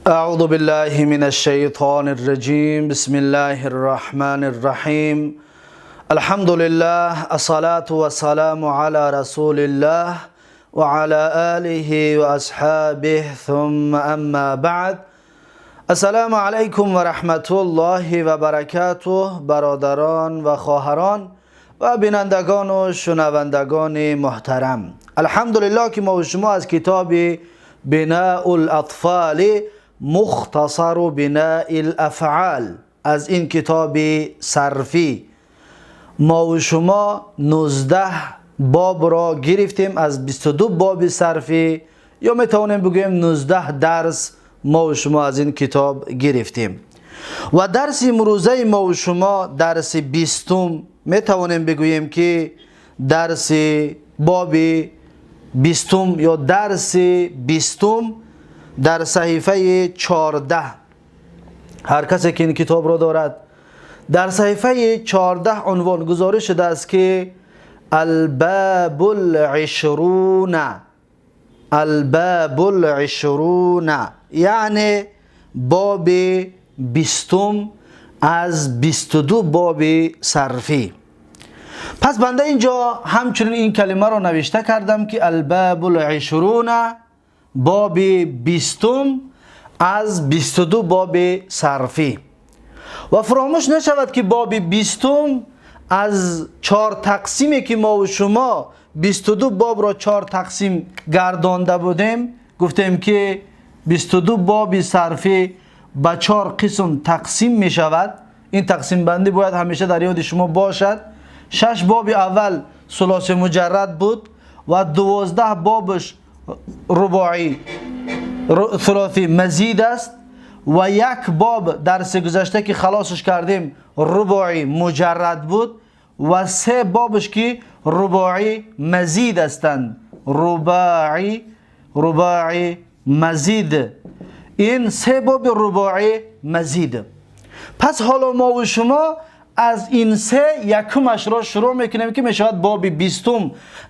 أعوذ بالله من الشيطان الرجيم. بسم الله الرحمن الرحيم. الحمد لله، الصلاة والسلام على رسول الله وعلى آله وأصحابه، ثم أما بعد. السلام علیکم و رحمت الله و برکاته. برادران و خواهران و بینندگان و شنوندگان محترم، الحمدلله که ما و شما از کتاب بناء الاطفال مختصر بناء الافعال، از این کتاب صرفی، ما و شما 19 باب را گرفتیم از 22 باب صرفی، یا میتوانیم بگوییم 19 درس ما و شما از این کتاب گرفتیم. و درس امروزه ما و شما درس 20، میتوانیم بگوییم که درس باب 20 یا درس 20 در صحیفه 14. هر کسی که این کتاب را دارد، در صحیفه 14 عنوان گذاری شده است که الباب العشرون، الباب العشرون، یعنی باب 20 از 22 باب صرفی. پس بنده اینجا همچنین این کلمه را نوشته کردم که الباب العشرون، باب 20 از 22 باب صرفی. و فراموش نشود که باب 20 از چهار تقسیمی که ما و شما 22 باب را چهار تقسیم گردانده بودیم، گفتیم که 22 باب صرفی به چهار قسم تقسیم می شود. این تقسیم بندی باید همیشه در یاد شما باشد. شش باب اول ثلاثی مجرد بود و 12 بابش رباعی ثلاثی مزید است و یک باب درس گذشته که خلاصش کردیم رباعی مجرد بود و سه بابش که رباعی مزید هستند. رباعی مزید، این سه باب رباعی مزید. پس حالا ما و شما از این سه یکمش را شروع میکنیم که میشود باب 20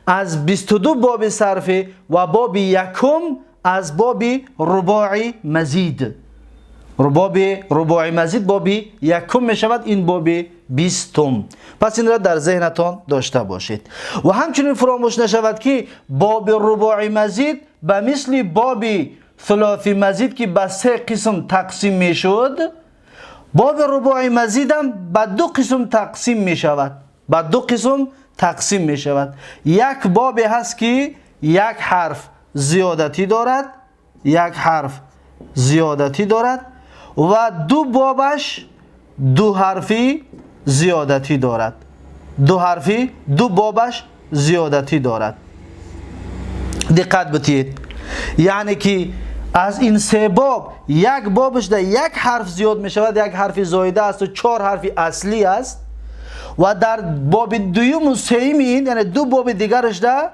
از 22 باب صرفی و باب یکم از باب رباعی مزید. باب رباعی مزید باب یکم میشود، این باب 20. پس این را در ذهنتان داشته باشید. و همچنین فراموش نشود که باب رباعی مزید به مثل باب ثلاثی مزید که به سه قسم تقسیم میشد، باب رباعی مزید هم به دو قسم تقسیم می شود، به دو قسم تقسیم می شود. یک باب هست که یک حرف زیادتی دارد، یک حرف زیادتی دارد و دو بابش دو حرفی زیادتی دارد، دو حرفی، دو بابش زیادتی دارد. دقت بتید، یعنی که از این سه باب یک بابش در یک حرف زیاد می شود، یک حرف زایده است و چهار حرف اصلی است، و در باب دوم و سوم این، یعنی دو باب دیگرش در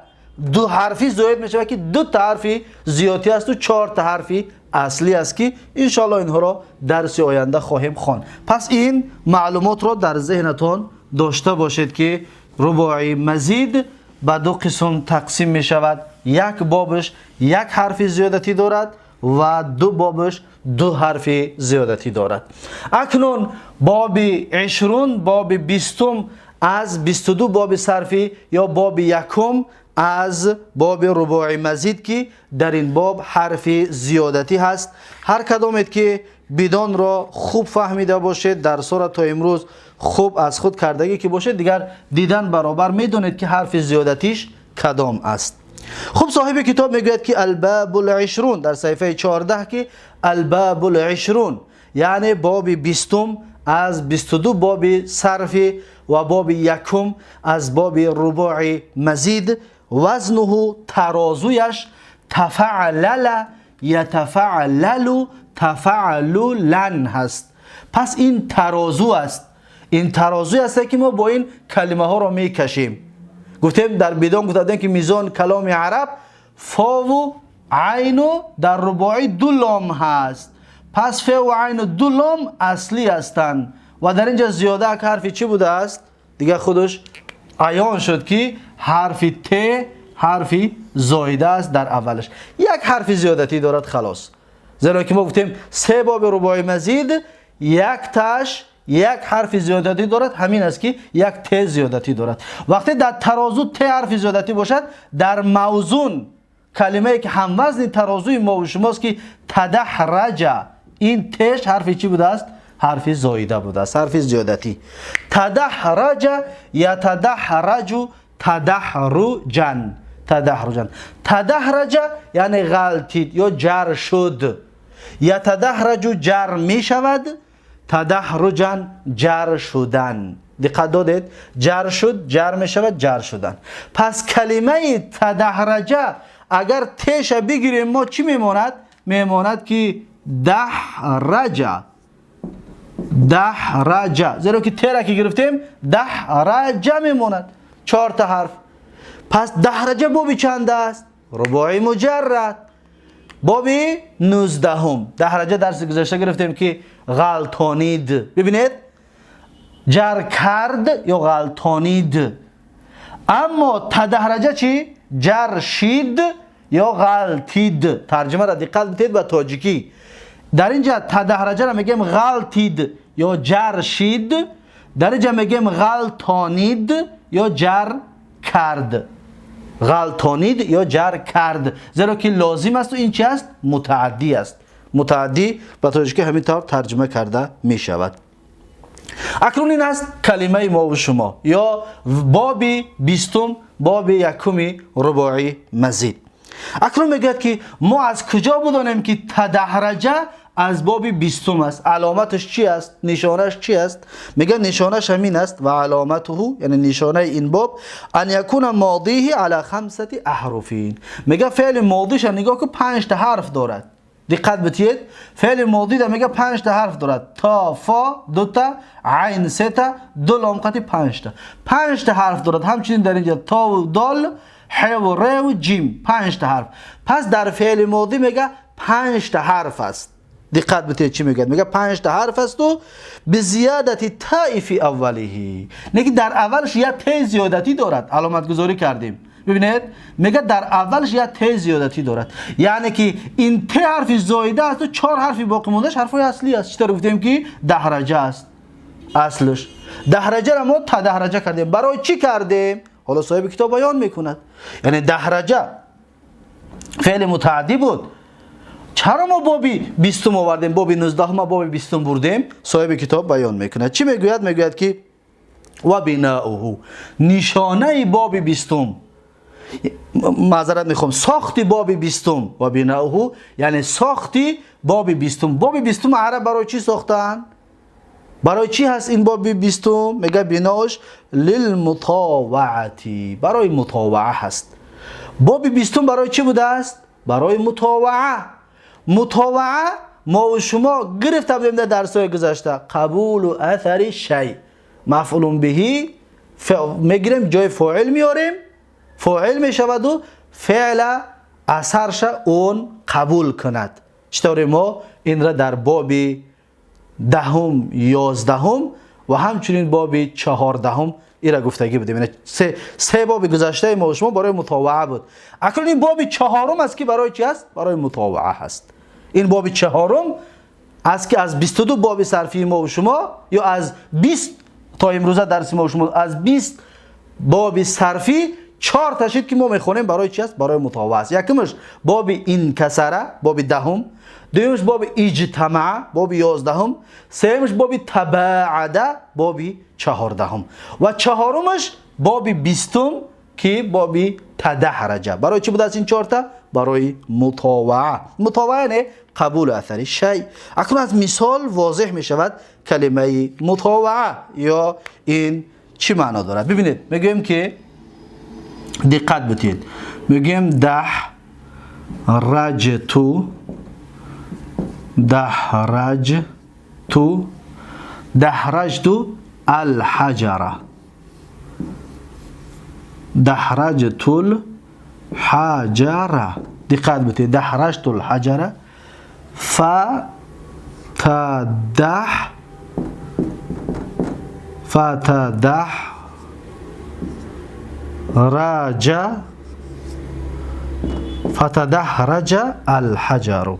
دو حرفی زاید می شود که دو تا حرفی زیادی است و چهار تا حرفی اصلی است که انشالله اینها را درس آینده خواهیم خواند. پس این معلومات را در ذهنتان داشته باشید که رباعی مزید به دو قسم تقسیم می شود، یک بابش یک حرف زیادتی دارد و دو بابش دو حرف زیادتی دارد. اکنون باب عشرون، باب 20 از 22 باب صرفی یا باب یکم از باب رباعی مزید که در این باب حرف زیادتی هست. هر کدامت که بدان را خوب فهمیده باشید، درس را تا امروز خوب از خود کردگی که باشید، دیگر دیدن برابر میدونید که حرف زیادتیش کدام است. خب، صاحب کتاب میگوید که الباب العشرون، در صفحه 14 که الباب العشرون، یعنی باب 20 از 22 باب صرفی و باب یکم از باب رباعی مزید. وزنه، ترازویش، تفعلل یتفعلل تفعللا هست. پس این ترازو است، این ترازوی است که ما با این کلمه ها را میکشیم. گفتیم در بدان گفتیم که میزان کلام عرب فا و عین در رباعی دو لام هست. پس فا و عین دو لام اصلی هستند و در اینجا زیاده حرفی چی بوده است؟ دیگه خودش عیان شد که حرف ت حرفی زایده است، در اولش یک حرف زیادتی دارد، خلاص. Зеро ки мо гуфтем се боби рубои мазид якташ як ҳарфи зиёдатӣ дорад, ҳамин аст ки як т зиёдатӣ дорад. Вақте дар тарозу т ҳарфи зиёдатӣ бошад, дар мавзун калимае ки ҳамвазни тарозуи мо ва шумост ки тадаҳраҷа, ин теш ҳарфи чӣ будааст? Ҳарфи зоида будааст, ҳарфи зиёдатӣ. Тадаҳраҷа ятадаҳраҷу тадаҳруҷан, тадаҳруҷан. Тадаҳраҷа яъне ғалтид ё ҷар шуд. Ятадаҳраҷу ҷар мешавад, тадаҳруҷан ҷар шудан. Диққат додед? Ҷар шуд, ҷар мешавад, ҷар шудан. Пас калимаи тадаҳраҷа агар теша бигирем мо чӣ мемонад? Мемонад ки даҳраҷа, даҳраҷа. Зеро ки тера ки гирифтем даҳраҷа мемонад, чорта ҳарф. Пас даҳраҷа боби чанд аст? Рубои муҷаррад, боби 19. Даҳраҷа дарси гузашта гирифтем ки ғалтонид. Бибинед, ҷар кард ё ғалтонид. Аммо тадаҳраҷа чӣ? Ҷар шид ё ғалтид. Тарҷимаро диққат бидиҳед ба тоҷикӣ. Дар инҷа тадаҳраҷаро мегӯем ғалтид ё ҷар шид, дар инҷа мегӯем ғалтонид ё ҷар кард. Ғалтонид ё ҷар кард, зеро ки лозим асту ин чи аст? Мутааддӣ аст. Мутааддӣ ба тоҷикӣ ҳамин тавр тарҷима карда мешавад. Акнун ин аст калимаи мову шумо ё боби 20, боби якуми рубои мазид. Акнун мегӯяд ки мо аз куҷо бидонем ки тадаҳраҷа аз боби 20 аст? Аломаташ чи аст? Нишонаш чи аст? Мегӯяд, нишонаш ҳамин аст: ва аломатуҳу, яъне нишонаи ин боб, ан якуна модиҳи ала хамсати аҳруфин. Мегӯяд, феъли модиша нигоҳ ку, панҷта ҳарф дорад. Диққат битиед, феъли модида мега панҷта ҳарф дорад: то, фо дута, айн сета, ду лом қати панҷта, панҷта ҳарф дорад. Ҳамчунин дар инҷа тову дол, ҳеву реву ҷим, панҷта ҳарф. Пас дар феъли модӣ мега панҷта ҳарф аст. Диққат битиед, чӣ мегӯяд? Мега панҷта ҳарф асту бизиядати таи фи аввалиҳи, не ки дар аввалш як те зиёдатӣ дорад. Аломатгузорӣ кардем. Бибинед, мега дар аввалш як те зиёдатӣ дорад, яъне ки ин те ҳарфи зоида асту чор ҳарфи боқӣ мондааш ҳарфҳои аслӣ аст. Чӣ тавр гуфтем ки даҳраҷа аст аслш? Даҳраҷаро мо тадаҳраҷа кардем. Барои чӣ кардем? Ҳоло соҳиби китоб баён мекунад. Яъне даҳраҷа феъли мутааддӣ буд. Чаро мо боби 20 овардем, боби 19-ма боби 20 бурдем? Соҳиби китоб баён мекунад. Чӣ мегӯяд? Мегӯяд ки ва бинаъуҳу, нишонаи боби 20, маъзарат мехоҳам, сохти боби 20. Ва бинаъуҳу, яъне сохти боби 20. Боби 20 араб барои чӣ сохтаанд? Барои чӣ ҳаст ин боби 20? Мега бинош лилмутоваати, барои мутоваа ҳаст. Боби 20 барои чӣ будааст? Барои мутоваа. Мутоваа мову шумо гирифта будем дар дарсҳои гузашта: қабулу аthари шай, мафъулун биҳи мегирем, ҷои фоил меорем, фоил мешаваду феъла асарша он қабул кунад. Чӣ тавре мо инра дар боби 10, 11 ва ҳамчунин боби 14 ира гуфтагӣ будем. Се боби гузаштаи мо шумо барои мутоваа буд. Акнун ин боби чаҳорум аст ки барои чи аст? Барои мутоваа ҳаст. Ин боби чаҳорум аст ки аз 22 боби сарфии мо шумо ё аз 20 то имрӯза дарси мо шумо аз 20 боби сарфӣ чор ташид ки мо мехонем барои чи аст? Барои мутоваа аст. Якумаш боби инкасара, боби 10, дуюмаш боби иҷтамаа, боби 11, сеюмаш боби табаада, боби 14 ва чаҳорумаш боби 20 ки боби тадаҳраҷа. Барои чӣ будааст ин чорта? Барои мутоваа. Мутоваа яъне қабулу аthари шай. Акнун аз мисол возеҳ мешавад калимаи мутоваа ё ин чӣ маъно дорад. Бибинед, мегӯем ки, диққат битиҳед, мегӯем даҳ раҷту, даҳраҷту, даҳраҷту алҳаҷара, даҳраҷтул ҳаҷара. Диққат битиҳед: даҳраҷтул ҳаҷара фатадаҳ, фатадаҳ раҷа, фатадаҳраҷа алҳаҷару.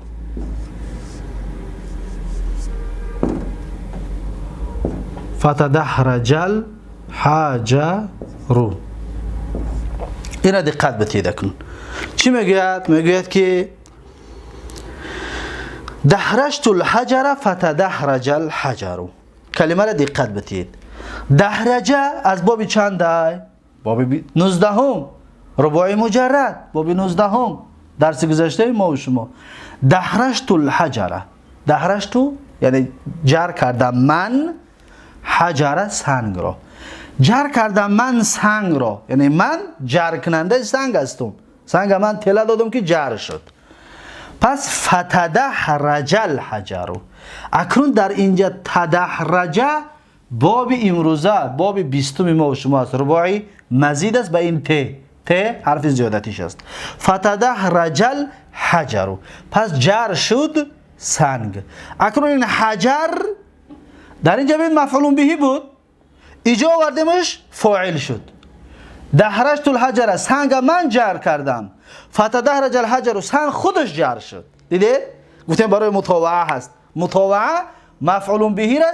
فتدحرج الحجر. اینا دقت بدهید. اکنون چی میگوید؟ میگوید که دحرجت الحجر فتدحرج الحجر. کلمه را دقت بدهید. دحرجه از باب چند؟ باب 19، رباعی مجرد، باب 19 درس گذشته ما و شما. دحرجت الحجر، دحرجت یعنی جر کردم من، حجر سنگ را جر کردم من، سنگ را، یعنی من جر کننده سنگ هستم، سنگ من تله دادم که جر شد. پس فتدحرج الحجر. اکنون در اینجا تدحرجه باب امروزه، باب 20 ما و شما است، رباعی مزید است، به این ت حرف زیادتیش است. فتدحرج الحجر، پس جر شد سنگ. اکنون این حجر در اینجا ببین مفعول بهی بود، اینجا آوردیمش فاعل شد. دحرجت الحجر، سنگ من جر کردم، فتدحرج الحجر، سنگ خودش جر شد. دیدید؟ گفتیم برای مطاوعه هست. مطاوعه مفعول بهی را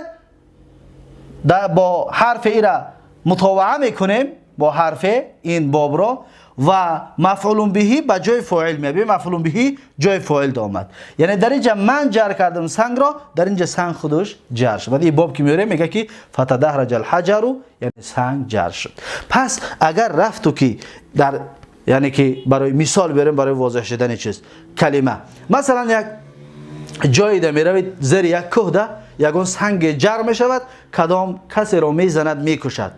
با حرف ای را مطاوعه میکنیم، با حرف این باب را، و مفعول بهی به جای فاعل میاد. مفعول بهی جای فاعل آمد، یعنی در اینجا من جر کردم سنگ را، در اینجا سنگ خودش جر شد. بعد این باب که میاره میگه که فتدحرج الحجر، یعنی سنگ جر شد. پس اگر رفت که در، یعنی که برای مثال بیاریم برای واضح شدن چیز کلمه، مثلا یک جایی ده میروید زیر یک کوه ده یگان سنگ جر میشود، کدام کسی را میزند میکشد.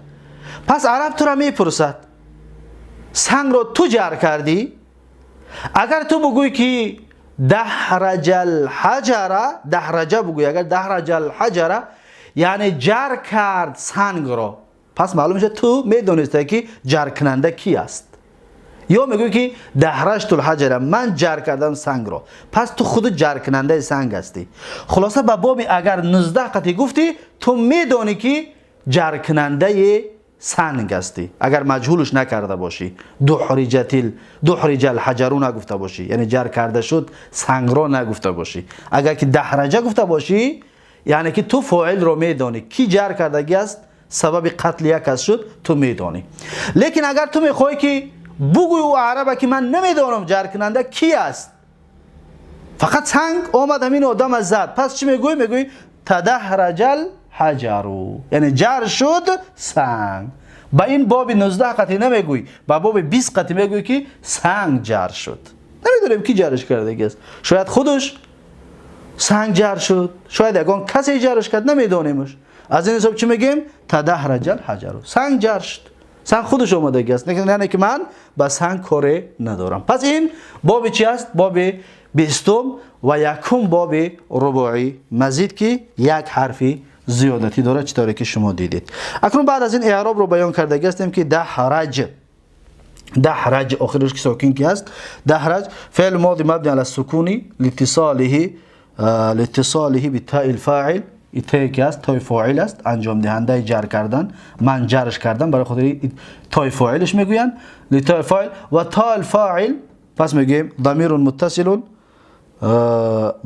پس عرب تو را میپرسد سنگ را تو جر کردی؟ اگر تو بگوی که دحرج الحجر، دحرجه بگوی، اگر دحرج الحجر یعنی جر کرد سنگ را، پس معلوم میشه تو میدونستی که جر کننده کی است. یا میگوی که دحرجت الحجر، من جر کردم سنگ را، پس تو خود جر کننده سنگ هستی. خلاصه به باب اگر 19 قطعی گفتی تو میدونی که جر کننده سنگ هستی، اگر مجهولش نکرده باشی، دحرج الحجر نگفته باشی، یعنی جر کرده شد سنگ را نگفته باشی. اگر که دحرجه گفته باشی یعنی که تو فاعل رو میدانی کی جر کردگی است، سبب قتل یک کس شد، تو میدانی. لیکن اگر تو میخوای که بگوی او عربه که من نمیدانم جر کننده کی است، فقط سنگ آمد همین آدم زد، پس چی میگوی؟ میگوی تدحرج الحجر، یعنی جر شد سنگ. با این باب 19 قطعی نمیگوی، با باب 20 قطعی میگوی که سنگ جر شد. نمیدونیم کی جرش کرده است، شاید خودش سنگ جر شد، شاید یگان کسی جرش کرد، نمیدونیمش. از این حساب چی میگیم؟ تدحرج الحجر، سنگ جر شد، سنگ خودش آمدگی است، نه که من با سنگ کاری ندارم. پس این باب چی است؟ باب 20 و یکم باب رباعی مزید که یک حرفی زیادتی داره، چطوری که شما دیدید. اکنون بعد از این اعراب رو بیان کرده هستیم که دحرج، دحرج آخرش که ساکن کی است، دحرج فعل ماضی مبنی علی السکون لاتصاله بتاء الفاعل، تاء که است تاء فاعل است، انجام دهنده جر کردن، من جرش کردم، برای خاطر تاء فاعلش میگوین لتاء فاعل و تاء الفاعل. پس میگیم ضمیر متصل،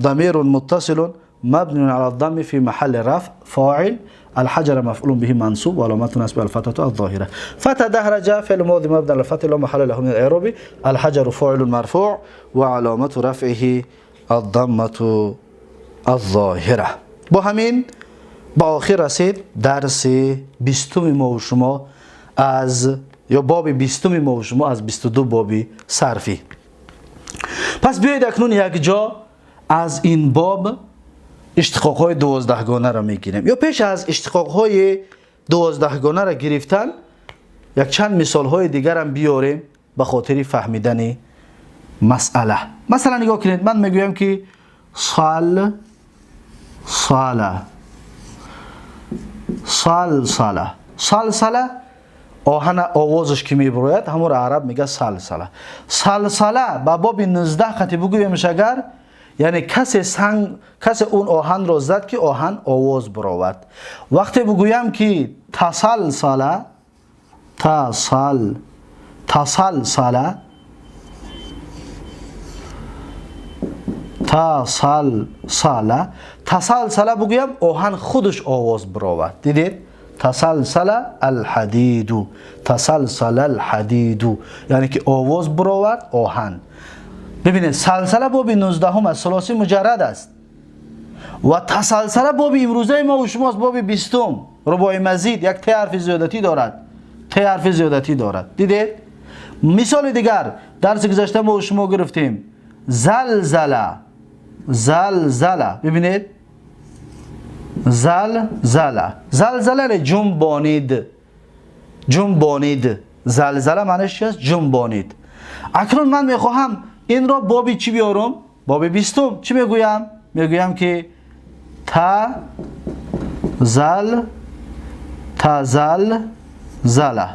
ضمیر متصل مبني على الضم في محل رفع فاعل، الحجر مفعول به منصوب وعلامة نصبه الفتحة الظاهرة. فتدحرج فعل ماضي مبني على الفتح لا محل له من الإعراب، الحجر فاعل مرفوع وعلامة رفعه الضمة الظاهرة. با همین با آخر رسید درس 20 ما و شما از، یا باب 20 ما و شما از 22 باب صرفی. پس بیایید اکنون یک جا از این باب اشتقاق های 12 گانه را میگیریم. یا پیش از اشتقاق های 12 گانه را گرفتن یک چند مثال های دیگر هم بیاریم به خاطر فهمیدن مسئله. مثلا نگاه کنید، من میگویم که صل صاله صلصله، صلصله آهن آوازش که میبروید همون عرب میگه صلصله. صلصله به باب 19 خطی بگویمش اگر، یعنی کسی سنگ، کسی اون آهن رو زد که آهن آواز برآورد. وقتی بگویم که تسلسله، تسلسله، تسلسله، تسلسله بگویم آهن خودش آواز برآورد. دیدید؟ تسلسل الحدید، تسلسل الحدید، یعنی که آواز برآورد آهن. ببینید سلسله باب 19 است، ثلاثی مجرد است و تسلسله باب امروزه ما و شماست، باب 20، رباعی مزید، یک ت حرف زیادتی دارد، ت حرف زیادتی دارد. دیدید؟ مثال دیگر درس گذشته ما و شما گرفتیم، زلزله، زلزله. ببینید زلزله، زلزله جنبانید، جنبانید. زلزله معنیش چیست؟ جنبانید. اکنون من میخواهم این را بابی چی بیارم؟ باب 20. چی میگویم؟ میگویم که تا زل تزل زله.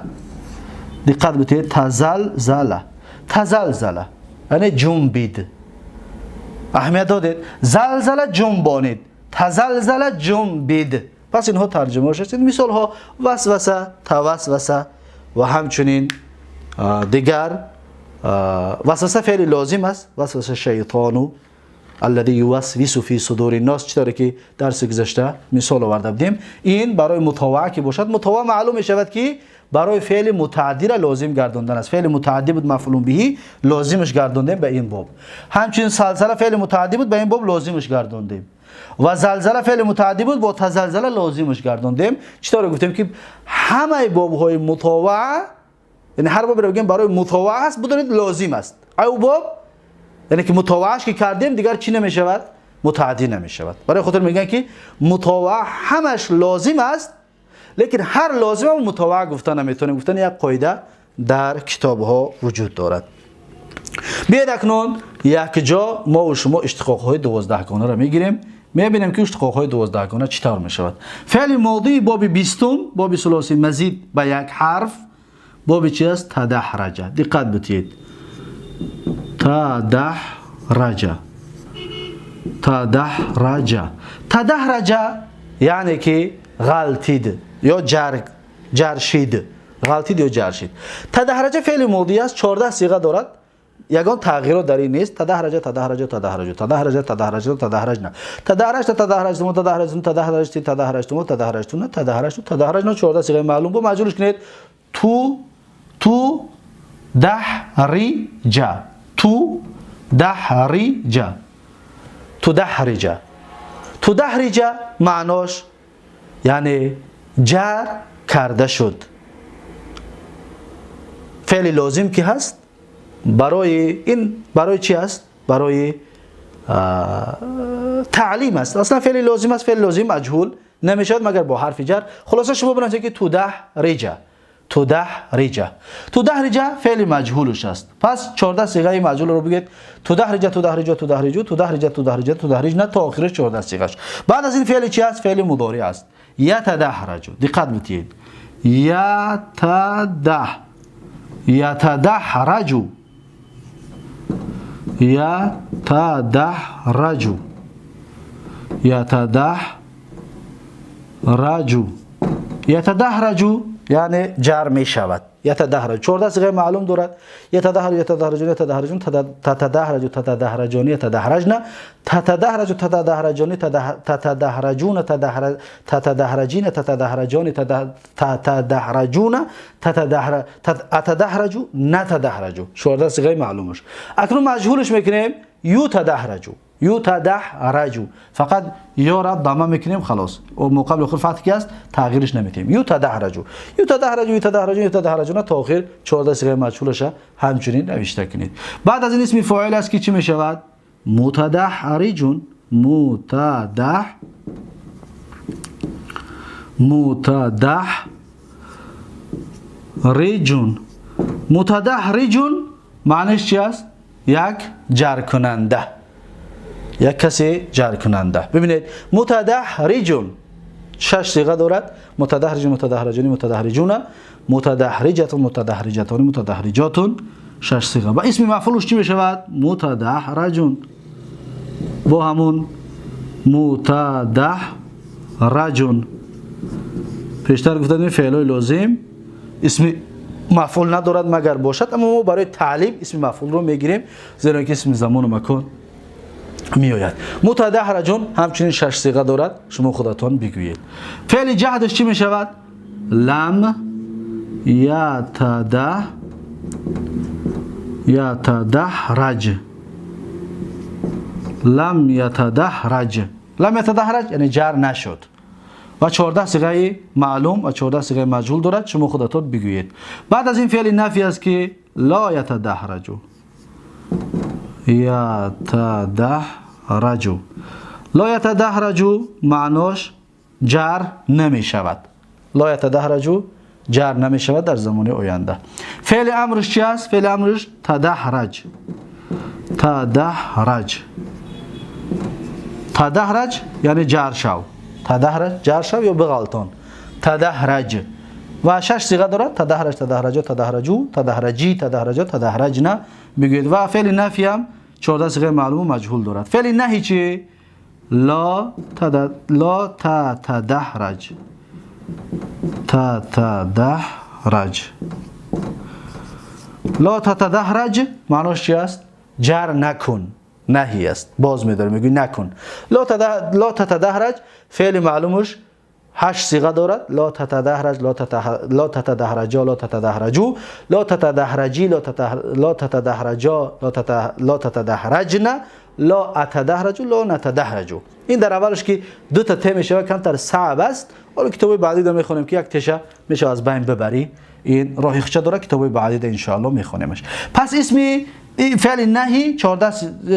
دقت بدهید، تزل زله، تزلزله یعنی جنبید. اهمیت دادید؟ زلزله جنبانید، تزلزله جنبید. پس اینها ترجمه شد. مثال ها وسوسه، توسوسه و همچنین دیگر. وسوسه فعل لازم است، وسوسه شیطان الذي يوسوس في صدور الناس، چطوری که درس گذشته مثال آورده بودیم. این برای مطاوعه که باشد، مطاوعه معلوم می شود که برای فعل متعدی را لازم گرداندن است. فعل متعدی بود مفعول به، لازمش گرداندیم به این باب. همچنین سلسله فعل متعدی بود، به این باب لازمش گرداندیم. و زلزله فعل متعدی بود، با تزلزله لازمش گرداندیم. چطور گفتیم که همه باب‌های مطاوعه، یعنی هر باب رو بگیم برای مطاوعه است، بدونید لازم است. او باب یعنی که مطاوعهش که کردیم دیگر چی نمیشود؟ متعدی نمیشود. برای خاطر میگن که مطاوعه همش لازم است، لیکن هر لازم هم مطاوعه گفته نمیتونیم. گفتن یک قاعده در کتاب ها وجود دارد. بیاید اکنون یک جا ما و شما اشتقاق های 12 گانه را میگیریم، میبینیم که اشتقاق های 12 گانه چطور میشود. فعل ماضی باب 20، باب ثلاثی مزید به یک حرف، باب چی است؟ تدحرجه. دقت بدهید، تدحرجه، تدحرجه، تدحرجه یعنی که غلطید یا جرشید، غلطید یا جرشید. تدحرجه فعل ماضی است، 14 صیغه دارد، یگان تغییرات در این نیست. تدحرجه، تدحرجه، تدحرجه، تدحرجه، تدحرجه، تدحرجنا، تدحرجت، تدحرجتم، تدحرجتم، تدحرجتی، تدحرجتم، تدحرجتون، تدحرجت، تدحرجنا. 14 صیغه معلوم بود. مجبورش کنید تو، تو دحرجه، تو دحرجه، تو دحرجه. تو دحرجه معناش یعنی جر کرده شد. فعل لازم که هست برای این، برای چی است؟ برای تعلیم است. اصلا فعل لازم است، فعل لازم مجهول نمیشود مگر با حرف جر. خلاصه شما بنویسید که تو دحرجه، تو دحرجه، تو دحرجه فعل مجهولش است. پس 14 صیغه مجهول رو بگید، تو دحرجه، تو دحرجه، تو دحرجه، تو دحرجه، تو دحرجه، تو دحرجه، تا آخرش 14 صیغهش. بعد از این فعل چی است؟ فعل مضارع است. یتدحرج. دقت بدهید، یتدح، یتدحرج، یتدحرج، یتدحرج، یتدحرج یعنی جر می شود. یتدحرج 14 صیغه معلوم دارد. یتدحرج، یتدحرجون، یتدحرجون، تتدحرج، تتدحرجون، یتدحرجن، تتدحرج، تتدحرجون، تتدحرجون، تتدحرجین، تتدحرجون، تتدحرجون، اتدحرج، نتدحرج. 14 صیغه معلومش. اکنون مجهولش میکنیم یتدحرج، یتدحرج، فقط یا را ضمه میکنیم خلاص، و مقابل خود فتح که است تغییرش نمیتیم. یتدحرج، یتدحرج، یتدحرج، یتدحرجون تا آخر 14 صیغه مجهولش همچنین نوشته کنید. بعد از این اسم فاعل است که چی میشود؟ متدحرجون، متدح، متدحرجون. متدحرجون معنیش چی است؟ یک جر کننده، یک کسی جر کننده. ببینید متدحرجون 6 صیغه دارد. متدحرج، متدحرجون، متدحرجون، متدحرجتون، متدحرجتان، متدحرجاتون، 6 صیغه. و اسم مفعولش چی میشود؟ متدحرجون با همون متدحرجون. پیشتر گفتم فعلای لازم اسم مفعول ندارد مگر باشد، اما ما برای تعلیم اسم مفعول رو میگیریم زیرا که اسم زمان و مکان میآید. متدحرجون همچنین 6 صیغه دارد، شما خودتان بگویید. فعل جهدش چی میشود؟ لم یتدحرج. لم یتدحرج، لم یتدحرج یعنی جر نشد. و 14 صیغه معلوم و 14 صیغه مجهول دارد، شما خودتون بگویید. بعد از این فعل نفی است که لا یتدحرج، یتدحرج. لا یتدحرج معناش جر نمی شود. لا یتدحرج جر نمی شود در زمان آینده. فعل امرش چی است؟ فعل امرش تدحرج. تدحرج، تدحرج یعنی جر شو. تدحرج جر شو یا بغلطان. تدحرج و 6 صیغه دارد: تدحرج، تدحرجا، تدحرجو، تدحرجی، تدحرجا، تدحرجنا بگویید. و فعل نفی هم 14 صیغه معلوم و مجهول دارد. فعل نهی چی؟ لا تتدحرج. تتدحرج، لا تتدحرج معناش چی است؟ جر نکن، نهی است، باز میداره میگوی نکن. لا تتدحرج فعل معلومش 8 صیغه دارد: لا تتدحرج، لا تتدحرجا، لا تتدحرجو، لا تتدحرجی، لا تتدحرجا، لا تتدحرجنا، لا اتدحرجو، لا نتدحرجو. این در اولش که دو تا ت میشه کمتر صعب است. حالا کتاب بعدی رو میخونیم که یک تشه میشه از بین ببری، این راه خچه داره، کتاب بعدی ده ان شاء الله میخونیمش. پس اسم فعل نهی 14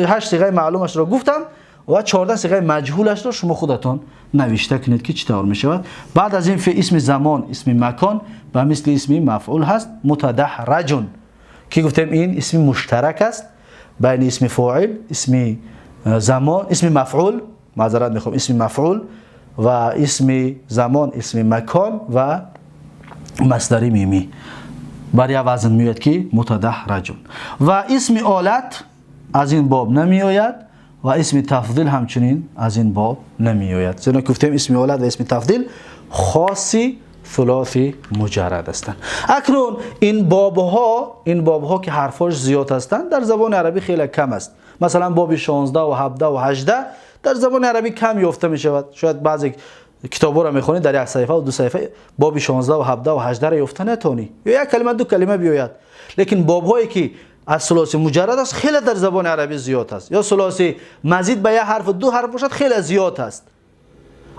8 صیغه معلومش رو گفتم و 14 صیغه مجهولش رو شما خودتون نوشته کنید که چطور میشود. بعد از این اسم زمان، اسم مکان و مثل اسم مفعول هست متدحرجون که گفتیم این اسم مشترک است بین اسم فاعل، اسم زمان، اسم مفعول، معذرت میخوام، اسم مفعول و اسم زمان، اسم مکان و مصدر میمی. برای وزن میاد که متدحرجون. و اسم آلت از این باب نمیآید و اسم تفضیل همچنین از این باب نمیآید، زیرا گفتیم اسم آلت و اسم تفضیل خاصی ثلاثی مجرد هستند. اکنون این بابها که حرفاش زیاد هستند در زبان عربی خیلی کم است. مثلا باب 16 و 17 و 18 در زبان عربی کم یافته می شود. شاید بعضی کتاب‌ها را میخونید در یک صفحه و دو صفحه باب 16 و 17 و 18 را یافته نتونی، یا یک کلمه دو کلمه بیاید. لیکن بابهایی که از ثلاثی مجرد است خیلی در زبان عربی زیاد است، یا ثلاثی مزید به یک حرف و دو حرف باشد خیلی زیاد است.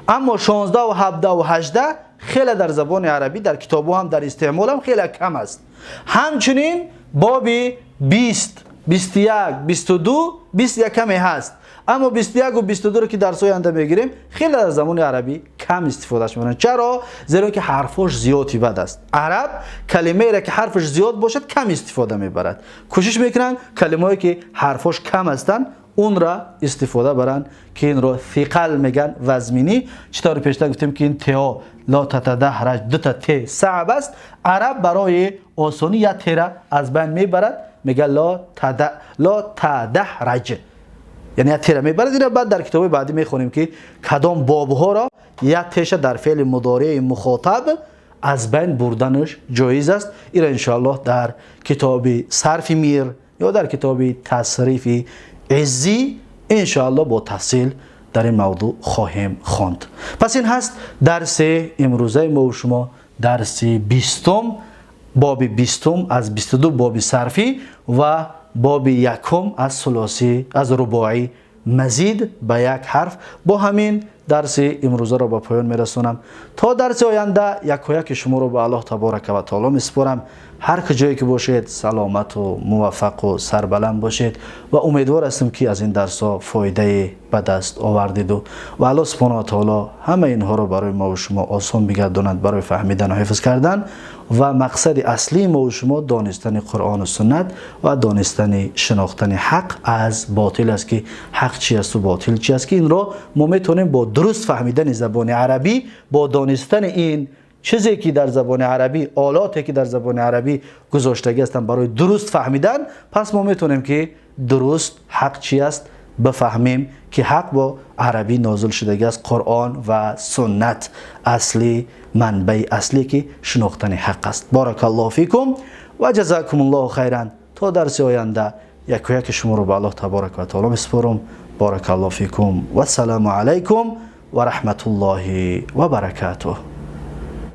اما 16 و 17 و 18 خیلی در زبان عربی در کتاب‌ها هم در استعمال هم خیلی کم است. همچنین باب 20، 21، 22، 21 کمی هست، اما 21 و 22 رو که درس آینده میگیریم خیلی در زبان عربی کم استفاده میکنن. چرا؟ زیرا که حرفش زیادی بد است. عرب کلمه را که حرفش زیاد باشد کم استفاده میبرد. کوشش میکنن کلمه‌ای که حرفش کم هستند اون را استفاده برن که این را ثقل میگن، وزمینی. چطور پیشتر گفتیم که این ت لا تتدحرج دو تا ت صعب است، عرب برای آسانی یا ت را از بین میبرد، میگه لا تدحرج، یعنی یک ت را میبرد. این بعد در کتاب بعدی میخونیم که کدام بابها را یک تش در فعل مضارع مخاطب از بین بردنش جایز است. این را انشاءالله در کتاب صرف میر یا در کتاب تصریف عزی انشاءالله با تفصیل در این موضوع خواهیم خواند. پس این هست درس امروزه ما و شما، درس 20، باب 20 از 22 باب صرفی و باب یکم از ثلاثی از رباعی مزید به یک حرف. با همین درس امروزه را به پایان میرسونم. تا درس آینده یک شما رو به الله تبارک و تعالی میسپارم. هر کجایی که باشید سلامت و موفق و سربلند باشید و امیدوار هستم که از این درس ها فایده به دست آوردید و الله سبحانه و تعالی همه اینها رو برای ما و شما آسان بگرداند برای فهمیدن و حفظ کردن. و مقصد اصلی ما و شما دانستن قرآن و سنت و دانستن شناختن حق از باطل است که حق چی است و باطل چی است، که این را ما میتونیم با درست فهمیدن زبان عربی، با دانستن این چیزی که در زبان عربی، آلاتی که در زبان عربی گذاشتگی هستند برای درست فهمیدن، پس ما میتونیم که درست حق چی است بفهمیم که حق با عربی نازل شدگی است، قرآن و سنت اصلی، منبع اصلی که شناختن حق است. بارک الله فیکم و جزاکم الله خیرا. تا درس آینده یک و یک شما رو به الله تبارک و تعالی میسپارم. بارک الله فیکم و السلام علیکم و رحمت الله و برکاته.